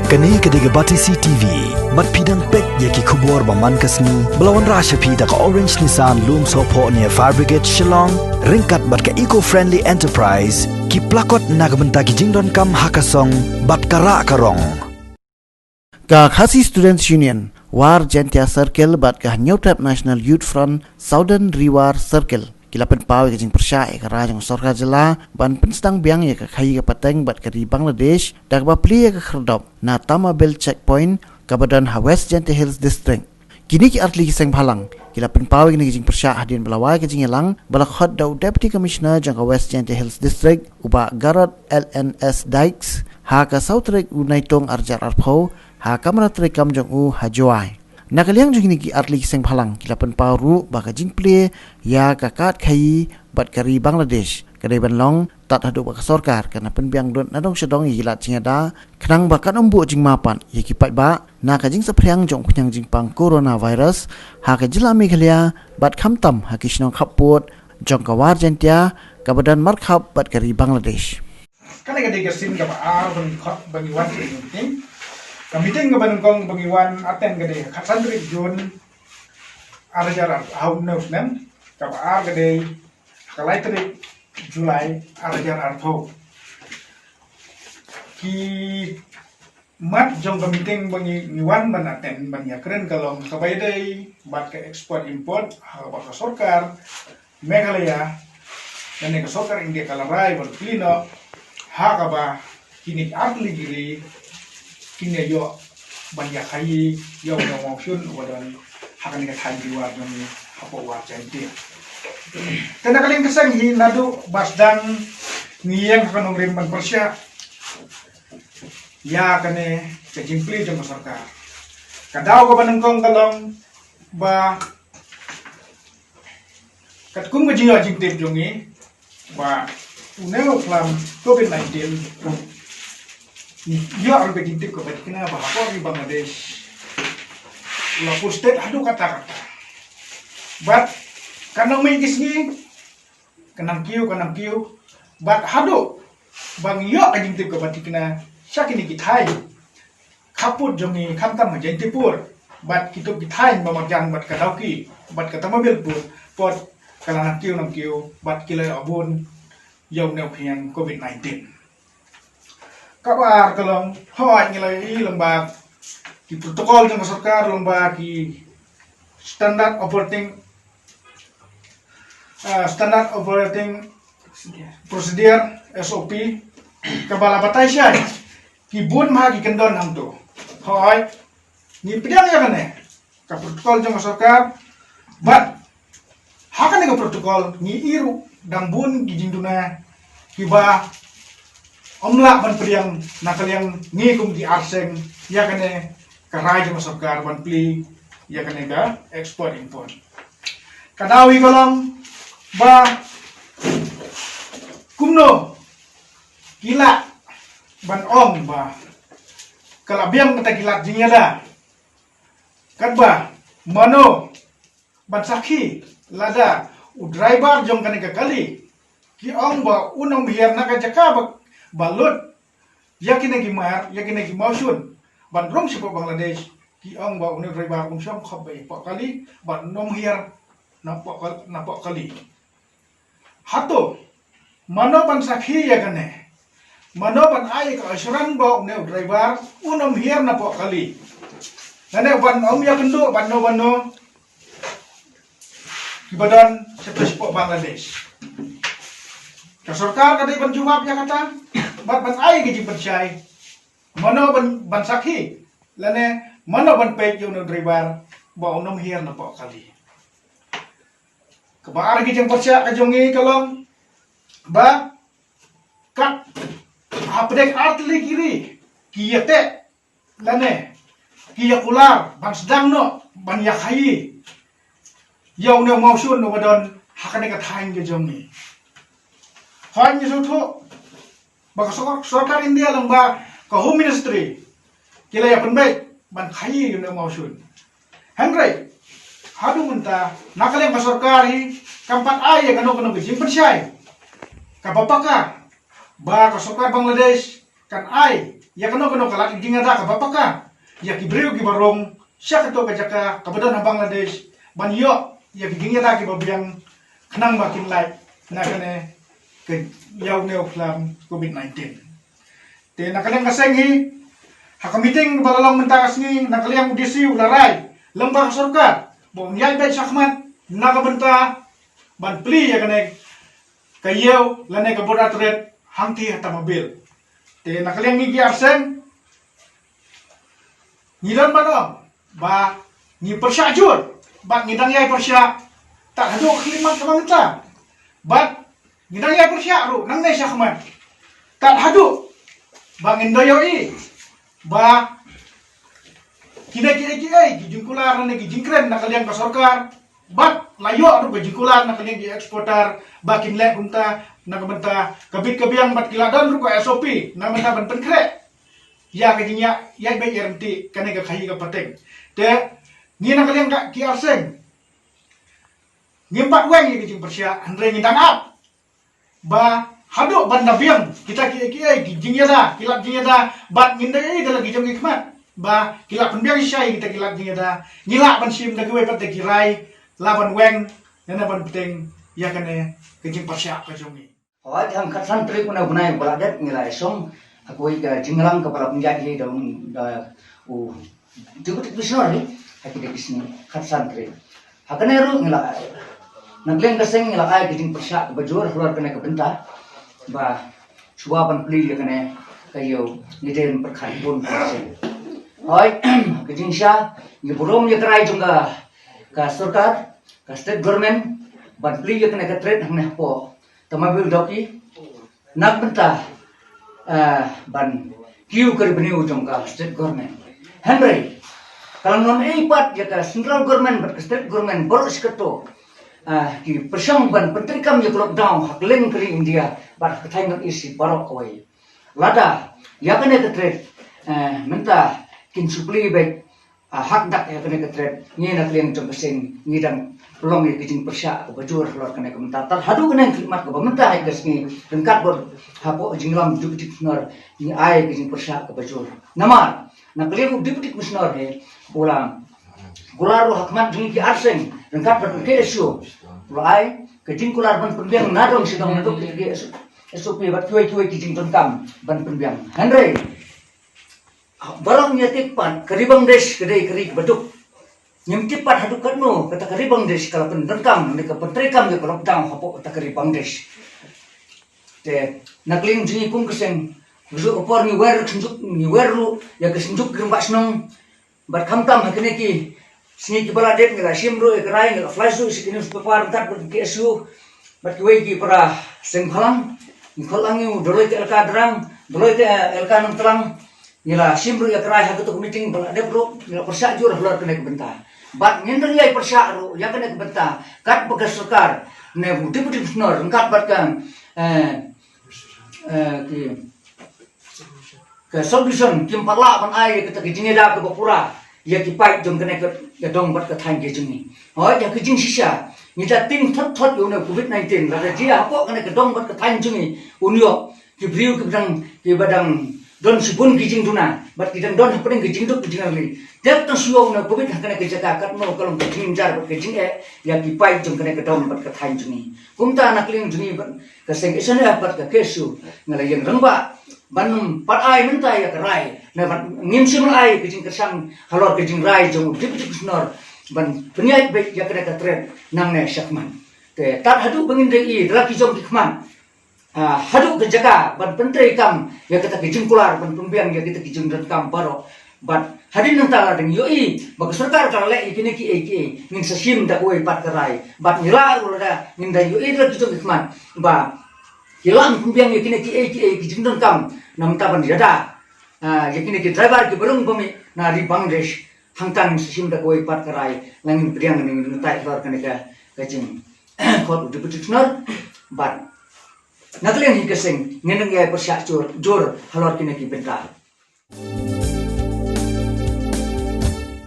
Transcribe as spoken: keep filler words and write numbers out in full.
Kane ka dei ka Batesi T V. Bad phi dang peit ïa ki khubor ba man ka sngi ba la wanrah sha phi da ka Orange Nissan Lumsohphoh near Fire Brigade Shillong, ryngkat bad ka Eco Friendly Enterprise, ki plakot na ka bynta ki jingdonkam ha ka song bad ka rah ka rong. Ka Khasi Students Union, War Jaintia Circle bad ka Hynñiewtrep National Youth Front Southern Ri War Circle ki la pynpaw ïa ka jingpyrshah ïa ka rai jong ka sorkar jylla ban pynsdang biang ïa ka khaïi ka pateng bad ka ri Bangladesh da kaba plie ïa ka khyrdop na Tamabil Checkpoint kaba don ha West Jaintia Hills District. Kine ki artylli ki seng bhalang ki la pynpaw ïa kine ki jingpyrshah hadien ba la wai ka jingïalang ba la khot da u Deputy Commissioner jong ka West Jaintia Hills District, u Bah Garod L N S Dykes, ha ka saw tarik u Naitung arhajar arphew, ha kamra treikam jong u ha Jowai. Na ka liang jong kine ki artylli ki seng bhalang ki la pynpaw ruh ba ka jingplie ïa ka kad khaïi bad ka ri Bangladesh ka dei ban long tad haduh ba ka sorkar kan pynbiang lut na dong sha dong ïa ki lad jingïada, khnang ba kan ym buh jingma pat ïa ki paidbah na ka jingsaphriang jong u khñiang jingpang coronavirus ha ka jylla Meghalaya bad khamtam ha ki shnong khappud jong ka War Jaintia kaba don markhap bad ka ri Bangladesh. Kane ka dei ka sien kaba ar ba ngi khot ba ngi wan ka meeting. Ka meeting kaba nyngkong ba ngi wan attend ka dei ka khatsan tarik Jun arhajar ar, ha u neu snem. Kaba ar ka dei ka lai tarik Julai arhajar arphew. Ki mat jong ka meeting ba ngi, ngi wan ban attend ban ïakren ka long kaba ïadei bad ka export import ha kaba ka sorkar Meghalaya lane ka sorkar India ka la rai ban plie noh ha kaba kine ki artylli ki ri kin ïoh ban ïa khaïi ïa u nongmawshun uba don ha kane ka thaiñ Ri War jong ngi hapoh War Jaintia. Te na ka liang ka seng hi naduh ba sdang ngi ïeng ha ka nongrim ban pyrshah ïa kane ka jingplie jong ka sorkar. Ka daw kaba nyngkong ka long ba katkum ka jingïoh jingtip jong ngi ba une u khlam covid nineteen, ngi ïoh ruh ka jingtip kaba thikna ba hapoh ri Bangladesh la posted haduh katta katta. Bad ka nongmih ki sngi ka nang kiew, ka nang kiew. Bad haduh ba ngi ïoh ka jingtip kaba thikna sha kine ki thaiñ khappud jong ngi khamtam ha Jaintipur bad kito ki thaiñ ba marjan bad ka Dawki bad ka Tamabil pud, pud ka la nang kiew nang kiew bad ki la ïoh bun ïa une u khñiang covid nineteen. Kaba ar ka long, hooid ngi la ïohi lyngba ki protocol jong ka sorkar, lyngba ki standard operating, ah, standard operating procedure, S O P, kaba la batai shai ki bun bha ki kyndon hangto. Hooid, ngi pdiang ïa kane ka protocol jong ka sorkar bad ha kane ka protocol ngi ïohi ruh dang bun ki jingduna kiba ym lah ban pdiang na ka liang ngi kum ki arseng ïa kane ka rai jong ka sorkar ban plie ïa kane ka export import. Ka daw hi ka long ba kumno ki lah ban ong ba ka la biang kata ki lad jingïada. Katba mano ban sakhi lada u driver jong kane ka kali ki ong ba un ym hiar na ka jaka ba, ba lut ïa kine ki mar, ïa kine ki mawshun ban rung shapoh Bangladesh, ki ong ba une u driver um shym khop ba ïa poh kali bad un ym hiar na poh kal-, na poh kali. Hato mano ban sakhi ïa kane? Mano ban ai ka assurance ba une u driver un ym hiar na poh kali? Lane ban ym ïakynduh bad no bad no kiba don shapoh Bangladesh. Ka sorkar ka dei ban jubab ïa kata bad ban ai ka jingpynshai. Mano ban, ban sakhi lane mano ban peit ïa une u driver ba un ym hiar na poh kali? Kaba ar ka jingpyrshah ka jong ngi ka long ba kat hapdeng artylli ki ri ki ïateh lane ki ïakular ban sdang noh ban ïakhaïi ïa une u mawshun uba don ha kane ka thaiñ ka jong ngi. Hooid ngi sngewthuh ba ka sor-, sorkar India lyngba ka Home Ministry ki la ïa pynbeit ban khaïi ïa une u mawshun. Hynrei haduh mynta na ka liang ka sorkar hi kam pat ai ïa kano kano ka jingpynshai kaba paka ba ka sorkar Bangladesh kan ai ïa kano kano ka lad jingïada kaba paka ïa ki briew kiba rung sha kato ka jaka kaba don ha Bangladesh ban ïoh ïa ki jingïada kiba biang khnang ba kin lait na kane ka ïaw ne u khlam covid nineteen. Te na ka liang ka seng hi, ha ka meeting ba la long mynta ka sngi, na ka liang u D C u la rai lem bad ka sorkar ba un ïaid beit shakhmat na ka bynta ban plie ïa kane ka ïew lane ka border trade hangti ha Tamabil. Te na ka liang ngi ki arseng ngi don ban ong ba ngi pyrshah jur, bad ngi dang ïai pyrshah tad haduh ka khyllipmat kaba mynta, bad ngi dang ïai pyrshah ruh nangne shakhmat tad haduh ba ngin da ïohi ba kine kiei kiei ki jingkular ne ki jingkren na ka liang ka sorkar, bad la ïoh ruh ka jingkular na ka liang ki exporter ba kin leh kumta na ka bynta ka bit ka biang, bad ki la don ruh ka S O P na ka bynta ban pynkhreh ïa ka jingïaid beit ïaid ryntih kane ka khaïi ka pateng. Te ngi na ka liang ka ki arseng ngim pat weng ïa ka jingpyrshah, hynrei ngi dang ap ba haduh ban da biang kita kiei kiei ki jingïada, ki lad jingïada, bad ngin da ïohi da la ki jong ki khmat ba ki la pynbiang shisha ïa kita ki lad jingïada. Ngi lah ban shim da kiwei pat da ki rai, lah ban weng ne na ban bteng ïa kane ka jingpyrshah ka jong ngi. Hooid, hangkat san tarik une u bnai ba la dep ngi la ïashong ha kawei ka jingïalang kaba la pynïaid hi da u, da u Deputy Commissioner hi ha kine ki sngi, khat san tarik. Ha kane ruh ngi la, na ka liang ka seng ngi la ai ka jingpyrshah kaba jur halor kane ka bynta ba shuwa ban plie ïa kane ka ïew ngi dei ban pyrkhat bun ka seng. Hooid, ka jingshisha ngi burom ïa ka rai jong ka, ka sorkar, ka state government ban plie ïa kane ka trade hangne hapoh Tamabil Dawki na ka bynta, eh, ban kiew ka revenue jong ka state government. Hynrei ka la nym ei pat ïa ka central government bad ka state government baroh shi kato, eh, ki pyrshang ban pyntreikam ïa ka lockdown ha kylleng ka ri India bad ha ka thaiñ North East baroh kawei. Lada ïa kane ka trade, eh, mynta kin shu plie beit, ah, hakdak ïa kane ka trade, ngi na ka liang jong ka seng ngi dang pynlong ïa ka jingpyrshah kaba jur halor kane ka bynta. Tad haduh kane ka khlieh mat kaba mynta ha ka sngi ryngkat bad hapoh jingïalam Deputy Commissioner ngi ai ka jingpyrshah kaba jur. Namar na ka liang u Deputy Commissioner hi u la kular ruh ha khmat jong ngi ki arseng ryngkat bad u K S U, u la ai ka jingkular ban pynbiang na dong shi dong naduh ki S O P bad kiwei kiwei ki jingdonkam ban pynbiang. Hynrei baroh ngi tip pat ka ri Bangladesh ka dei ka ri kaba duk. Ngim tip pat haduh katno kata ka ri Bangladesh ka la pyndonkam ne ka pyntreikam ïa ka lockdown hapoh kata ka ri Bangladesh. Te na ka liang jong ngi kum ka seng, ka juh ka por ngi wer ka synjuk, ngi wer ruh ïa ka synjuk ki rangbah shnong. Bad khamtam ha kine ki sngi kiba la dep ngi la shim ruh ïa ka rai, ngi la flash ruh ïa ki newspaper ryngkat bad ki K S U bad kiwei ki para seng bhalang. Ngi khot lang ïa u Doloi ka Elaka Drang, Doloi ka Elaka Nongtlang. Ngi la shim ruh ïa ka rai ha kato ka meeting ba la dep ruh, ngi la pyrshah jur halor kane ka bynta. Bad ngin dang ïai pyrshah ruh ïa kane ka bynta katba ka sorkar ne u Deputy Commissioner ryngkat bad ka, eh, eh, ki, ka sub division kim pat lah ban ai ïa kata ka jingïada kaba pura ïa ki paid jong kane ka, ka dong bad ka thaiñ ka jong ngi. Hooid, ïa ka jingshisha ngi da tieng thot thot ïa une u covid nineteen, lada jia hapoh kane ka dong bad ka thaiñ jong ngi, un ïoh ki briew kiba dang, kiba dang don shibun ki jingduna bad ki dang don hapdeng ki jingduk ki jingarli. Dep tang shu ïoh une u covid ha kane ka jaka, katno ka long ka jingjynjar bad ka jingeh ïa ki paid jong kane ka dong bad ka thaiñ jong ngi. Kumta na ka liang jong ngi bad ka seng S N F bad ka K S U nga la ïeng rangbah ban ym pat ai mynta ïa ka rai, na ban ngim shym ai ka jingkyrshan halor ka jingrai jong u Deputy Commissioner ban pynïaid beit ïa kane ka trade nangne shakhmat. Te tad haduh ba ngin da ïohi da la ki jong ki khmat, ah, haduh ka jaka ban pyntreikam ïa kata ka jingkular ban pynbiang ïa kata ka jingdonkam baroh. Bad hadien nangta la dang ïohi ba ka sorkar ka la leh ïa kine kiei kiei, ngin sa shim da kawei pat ka rai. Bad ngi lah ruh lada ngin da ïohi da la ki jong ki khmat ba ki lah pynbiang ïa kine kiei kiei ki jingdonkam na bynta ban ïada, ah, ïa kine ki driver kiba rung ba mih na ri Bangladesh. Hangta ngin sa shim da kawei pat ka rai, la ngin pdiang ne ngin tai halor kane ka, ka jingkhot u Deputy Commissioner. Bad na ka liang hi ka seng ngin nang ïai pyrshah jur, jur halor kine ki bynta.